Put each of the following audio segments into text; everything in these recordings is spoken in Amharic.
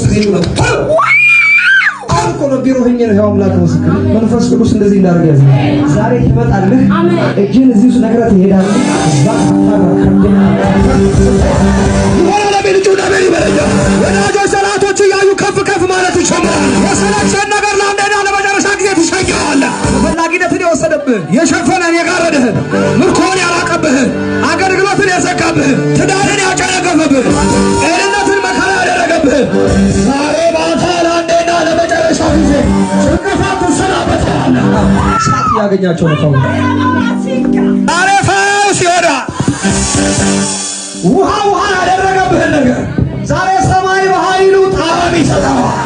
ጊዜ ጩኸት። አሁን እኮ ነው፣ ቢሮ ሆኜ ነው። ያው አምላክ ምስክር፣ መንፈስ ቅዱስ እንደዚህ እንዳደረገ ያዘ። ዛሬ ትመጣለህ፣ እጅህን እዚህ ውስጥ ነክረህ ትሄዳለህ። እዛ የሆነ ለቤት ለቤት ይበለኛል። ወዳጆች ጠላቶች እያዩ ከፍ ከፍ ማለት ይጀምራል። የሰለቸን ነገር ለአንዴና ለመጨረሻ ጊዜ ትሸኘዋለህ። ተፈላጊነትን የወሰደብህን፣ የሸፈነን፣ የጋረደህን፣ ምርኮን ያራቀብህን፣ አገልግሎትን የዘጋብህን፣ ትዳርን ያጨነገፈብህን፣ ጤንነትን መከራ ያደረገብህን ዛሬ ማታ ለአንዴና ለመጨረሻ ጊዜ ጭንገፋ ትሰናበተዋለህ። እሳት እያገኛቸው ነው። ሰው ዛሬ ፈውስ ይሆናል። ውሃ ውሃ ያደረገብህን ነገር ዛሬ ሰማይ በኃይሉ ጣዕም ይሰጠዋል።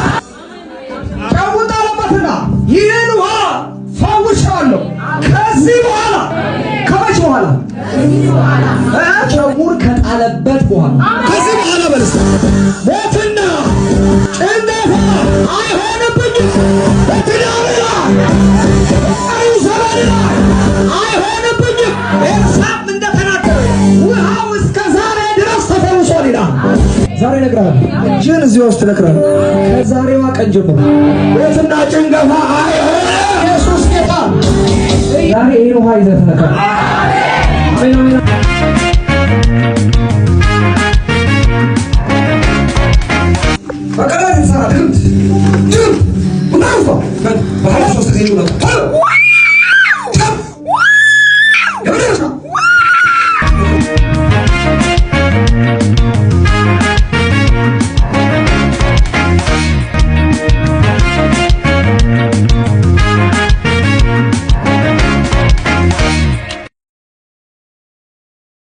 ጨውን ጣለበትና ይህን ውሃ ፈውሻለሁ። ከዚህ በኋላ፣ ከመች በኋላ? ጨውን ከጣለበት በኋላ። ከዚህ በኋላ በልስ፣ ሞትና ጭንገፋ አይሆንብኝም። በትዳሬ ላይ፣ በቀሪው ዘመን ላይ አይሆንብኝም። ኤልሳዕም እንደተናገረ ውሃው እስከ ዛሬ ድረስ ተፈውሷል ይላል። ዛሬ እነግርሃለሁ፣ እጅህን እዚህ ውስጥ እነክራለሁ። ከዛሬዋ ቀን ጀምሮ ሞትና ጭንገፋ አይሆንም። ኢየሱስ ጌታ። ዛሬ ይህን ውሃ ይዘህ ትነካለህ። አሜን አሜን።